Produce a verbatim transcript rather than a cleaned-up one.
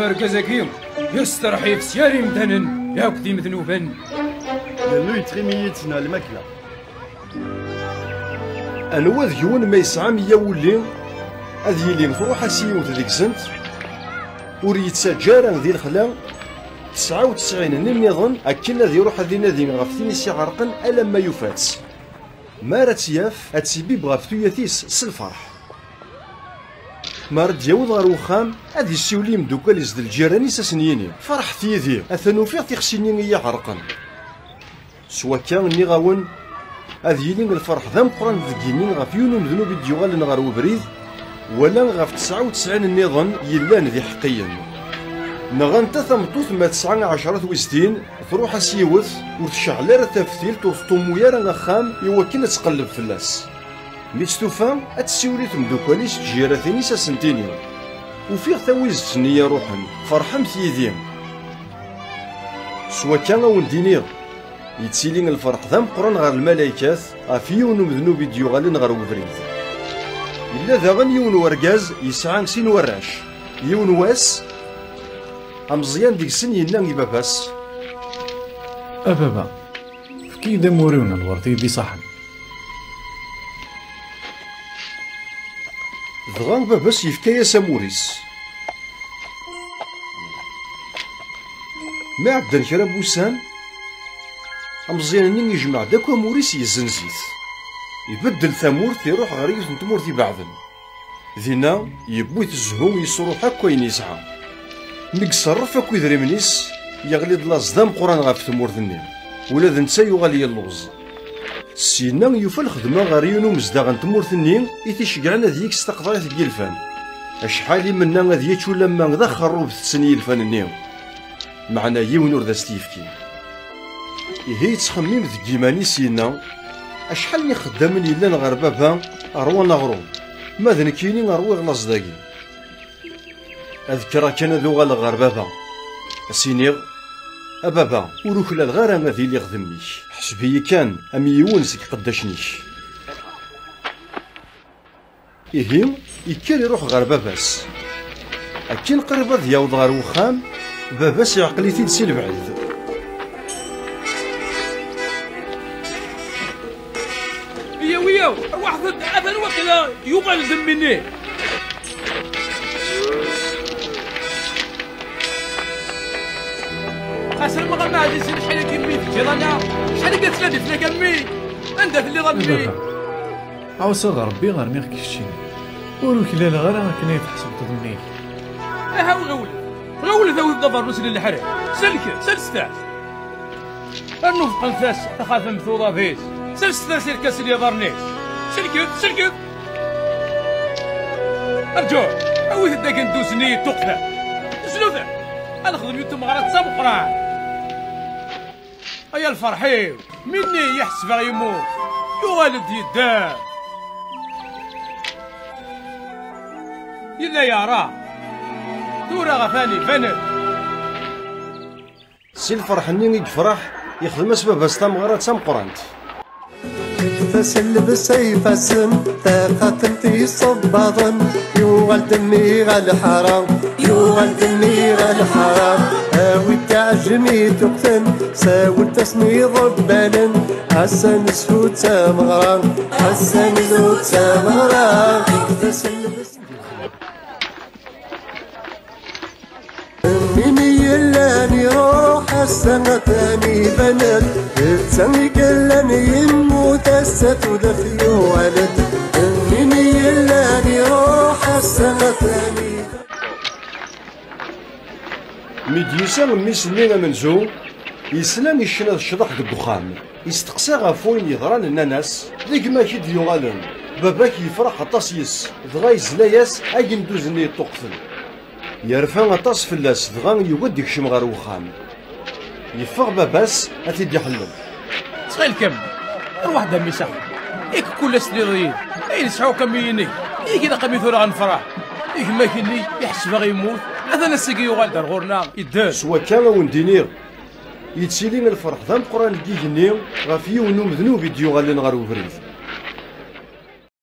Argaz-agi, yesteṛḥib s yal imdanen yakk d imednuben. Illu yettɣimi yid-sen ɣer lmakla. Anwa deg-wen ma yesɛa meyya wulli, ad yili truḥ-as yiwet deg-sent, ur yettaǧǧa ara di lexla tesɛa u tesɛin-nni nniḍen, akken ad iruḥ ad inadi ɣef tin i s-iɛerqen alamma yufa-tt. Mi ara tt-yaf, ad tt-ibib ɣef tuyat-is s lferḥ. Mi ara d-yaweḍ ɣer wexxam, ad issiwel i yimeddukal-is d lǧiran-is, ad sen-yini: "Ferḥet yid-i, atan ufiɣ tixsi-nni i yi-iɛerqen." S wakka, nniɣ-awen, ad yili lferḥ d ameqqran deg yigenni ɣef yiwen umednub i d-yuɣalen ɣer webrid, wala ɣef tesɛa u tesɛin nniḍen yellan d iḥeqqiyen. Neɣ anta tameṭṭut ma tesɛa ɛecra twiztin, truḥ-as yiwet, ur tceɛl ara taftilt, ur teṭṭummu ara axxam i wakken ad tqelleb fell-as. Mi tt-tufa, ad tessiwel i temdukal-is d tjiratin-is, ad sent-tini: "Ufiɣ tawizet-nni iruḥen, ferḥemt yid-i." S wakka, a wen-d-iniɣ, yettili lferḥ d ameqqran ɣer lmalaykat ɣef yiwen umednub i d-yuɣalen ɣer webrid. Yella daɣen yiwen wergaz yesɛa sin warrac. Yiwen wass, ameẓyan deg-sen yenna i baba-s: "A baba, efk-iyi-d amur-iw n lweṛt i d-iṣaḥen." Dɣa baba-s yefka-yas amur-is. Mi ɛeddan kra n wussan, ameẓyan-nni yejmeɛ-d akk amur-is, yezzenz-it. Ibeddel tamurt, iruḥ ɣer yiwet n tmurt ibeɛden. Dinna, yewwi-t zzhu, yesruḥ akk ayen yesɛa. Mi iṣerref akk idrimen-is, yeɣli-d laẓ d ameqqran ɣef tmurt-nni. Ula d netta yuɣal yelluẓ. Syenna yufa lxedma ɣer yiwen umezdaɣ n tmurt-nni i t-iceggɛen ad yekkes taqeḍɛit n yilfan. Acḥal i menna ad yečč ulamma d axerrub tetten yilfan-nni, meɛna yiwen ur d as-t-yefki. Ihi yettxemmim deg yiman-is, yenna: "Acḥal n ixeddamen yellan ɣer baba ṛwan aɣrum, ma d nekkini ṛwiɣ laẓ dagi. Ad kkreɣ kan ad uɣaleɣ ɣer baba, ad s-iniɣ: A baba, ur uklaleɣ ara ad iliɣ d mmi-k. Ḥseb-iyi kan am yiwen seg iqeddacen-ik." Ihi, ikker iruḥ ɣer baba-s. Akken qrib ad yaweḍ ɣer wexxam, baba-s iɛqel-it-id si lebɛid. Yyaw, yyaw, arwaḥet-d, atan waqila yuɣal-d mmi-nni. Asrem a mmi ɛzizen, acḥal-agi mmi teǧǧiḍ ana? Acḥal-agi ad ttnadi fell-ak a mmi? Anda telliḍ a mmi? Ɛuṣaɣ Rebbi rniɣ-k keččini. Ur uklaleɣ ara akken ay tḥesbeḍ d mmi-k. Aha, ɣiwlet, ɣiwlet, awit-d abernus n leḥrir. Selket, selset-as. Rnu feqqnet-as taxatemt uḍad-is. Selset-as irkasen n yiḍarren-is. Selket, selket. Rǧu, awit-d agendu-nni yeṭṭuqten. Zlut-d. Ad nexdem yiwet tmeɣra d tameqqrant. Ay a lferḥ-iw, mi nni i ḥesbeɣ yemmut, yuɣal-d yedder. Yella yeɛra, tura atan iban-d. Si lferḥ-nni i yefreḥ, yexdem-as baba-s tameɣra d tameqqrant. Ikfa s llebsa ifassen, taxatemt isebbaḍen, yuɣal-d mmi ɣer lḥara, yuɣal-d mmi ɣer lḥara. Awi-d taɛjem i tuqten, sawelt-as mi ḍebbalen, ass-a neshu d tameɣra, ass-a neshu d tameɣra. Ikfa s llebsa. Mmi mi yellan iruḥ, ass-a atan iban-d. D ta i yellan yemmut, ass-a tudert yuɣal-d. Mmi mi yellan iruḥ, ass-a atan iban-d. Mi d-yusa mmi-s-nni amenzu, yesla i ccna d ccḍeḥ deg uxxam. Yesteqsa ɣef wayen yeḍran, nnan-as: "D gma-k i d-yuɣalen. Baba-k yefreḥ aṭas yes-s." Dɣa yezla-yas agenduz-nni yeṭṭuqten. Yerfa aṭas fell-as, dɣa yugi ad d-ikcem ɣer wexxam. Yeffeɣ baba-s ad t-id-iḥellel. Ttxil-kem, rwaḥ-d a mmi s axxam. Yak kul ass tliḍ-iyi-d. Ayen sɛuɣ kam i yinig. Yak ilaq a mmi tura ad nefreḥ. I gma-k-nni i ḥesbeɣ yemmut, atan ass-agi yuɣal-d ar ɣur-neɣ, yedder. S wakka a wen-d-iniɣ, yettili lferḥ d ameqqran deg yigenni ɣef yiwen n umednub i d-yuɣalen ɣer ubrid.